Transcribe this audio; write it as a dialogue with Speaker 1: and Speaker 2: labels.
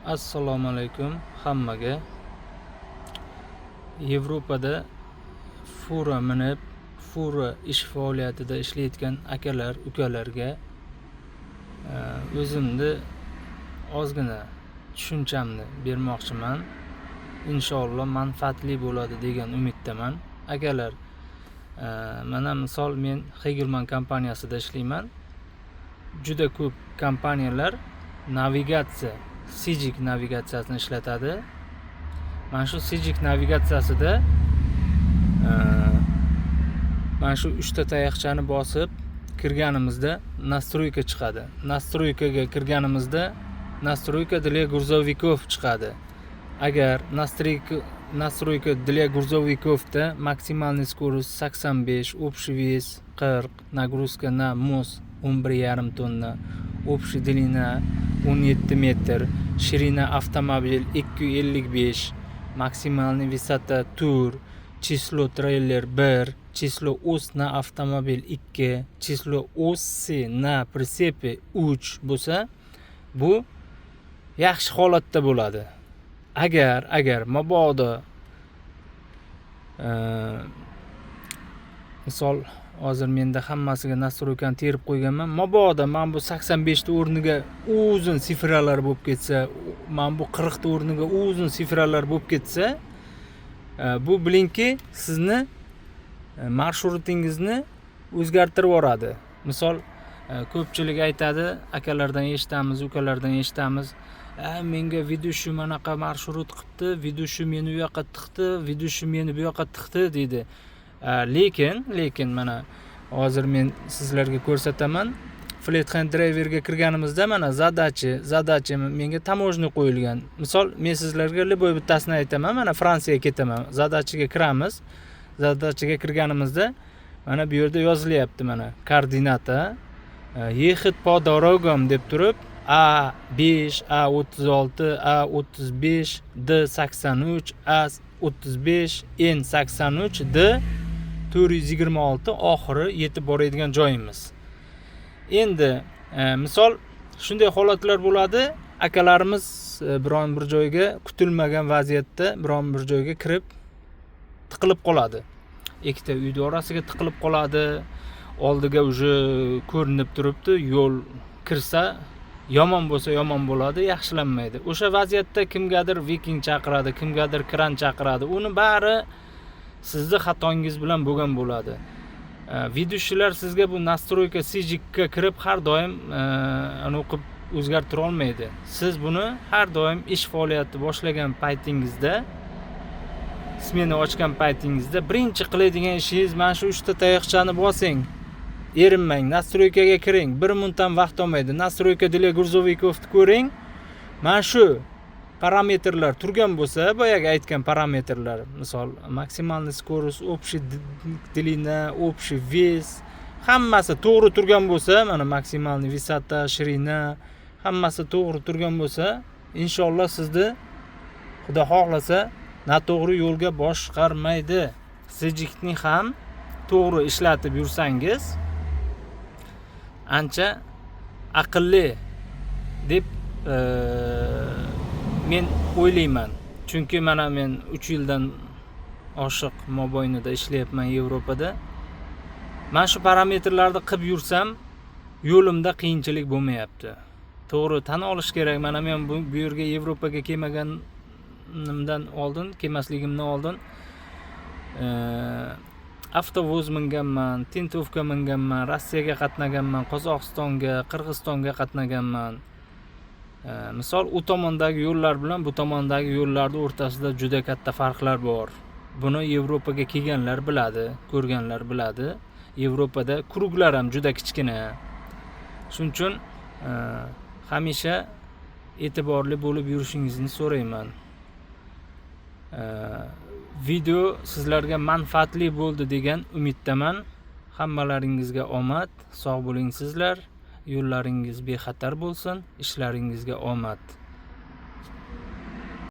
Speaker 1: Assalomu alaykum hammaga. Yevropada fura minib, fura ish faoliyatida ishlayotgan akalar, ukalarga o'zimni ozgina tushunchamni bermoqchiman. Inshaalloh manfaatli bo'ladi degan umiddaman. Akalar, mana misol men Hegelmann kompaniyasida ishlayman. Juda ko'p kompaniyalar navigatsiya, Sygic navigatsiyasini ishlatadi. Mana shu Sygic navigatsiyasida mana shu uchta tayoqchani bosib kirganimizda настройка chiqadi. Настройка ga kirganimizda настройка для грузовиков chiqadi. Agar настройка для грузовиков da максимальный скорость 85, общий вес 40, нагрузка на мост 11,5 tonna, общая длина 17 metr, ширина автомобиль 2,55, максимальный высота 4, число трейлер 1, число ось на автомобиль 2, число оси на прицепе 3 bo'lsa, bu yaxshi holatda bo'ladi. Agar mabodo misol hozir menda hammasiga настройка ni terib qo'yganman. Mabodo mana bu 85 ta o'rniga uzun цифра lar bo'lib ketsa, mana bu 40 ta o'rniga uzun цифра lar bo'lib ketsa, bu bilingki, sizni marshrutingizni o'zgartirib yuboradi. Misol ko'pchilik aytadi, akalardan eshitamiz, ukalardan eshitamiz. A, menga ведущий manaqa marshrut qilibdi, ведущий meni u yoqqa tiqdi, ведущий meni bu yoqqa tiqdi, deydi. Lekin mana hozir men sizlarga ko'rsataman. Fleet Hand Driverga kirganimizda mana задача menga таможня qo'yilgan. Misol men sizlarga любой bittasini aytaman. Mana Fransiyaga ketaman. Задача ga kiramiz. Задача ga kirganimizda mana bu yerda yozilyapti, mana координата ехать по дорогам deb turib A5, A36, A35, D83, A35, N83, D426 oxiri yetib boradigan joyimiz. Endi misol shunday holatlar bo'ladi. Akalarimiz biron bir joyga kutilmagan vaziyatda biron bir joyga kirib tiqilib qoladi. Ikkita uyni orasiga tiqilib qoladi. Oldiga уже ko'rinib turibdi, yo'l kirsa yomon bo'lsa yomon bo'ladi, yaxshilanmaydi. O'sha vaziyatda kimgadir Viking chaqiradi, kimgadir kran chaqiradi. Uni bari sizni xatongiz bilan bo'lgan bo'ladi. Ведущий lar sizga bu настройка Sygicga kirib har doim anavi qilib o'zgartira olmaydi. Siz buni har doim ish faoliyati boshlagan paytingizda, smena ochgan paytingizda birinchi qiladigan ishingiz mana shu uchta tayoqchani bosing. Erinmang, настройка ga kiring. Bir minut ham vaqt olmaydi. Настройка для грузовиков ni ko'ring. Mana shu parametrlar turgan bo'lsa, boyagi aytgan parametrlar, misol максимальный скорость, общий длина, общий вес, hammasi to'g'ri turgan bo'lsa, mana максимальный высота, ширина, hammasi to'g'ri turgan bo'lsa, inshaalloh sizni Xudo xohlasa noto'g'ri yo'lga boshqarmaydi. Sygicni ham to'g'ri ishlatib yursangiz ancha aqlli deb men o'ylayman. Chunki mana men 3 yildan oshiq mobaynida ishlayapman Yevropada. Mana shu parametrlarni qilib yursam, yo'limda qiyinchilik bo'lmayapti. To'g'ri tan olish kerak, mana men bu yerga, Yevropaga kelmaganimdan oldin, kelmasligimdan oldin avtobus minganman, тентовка minganman, Rossiyaga qatnaganman, Qozog'istonga, Qirg'izistonga qatnaganman. Misol u tomondagi yo'llar bilan bu tomondagi yo'llarni o'rtasida juda katta farqlar bor. Buni Yevropaga kelganlar biladi, ko'rganlar biladi. Yevropada круг lar ham juda kichkina. Shuning uchun hamisha e'tiborli bo'lib yurishingizni so'rayman. Video sizlarga manfaatli bo'ldi degan umiddaman. Hammalaringizga omad, sog' bo'ling sizlar. Yo'llaringiz bexatar bo'lsin, ishlaringizga omad.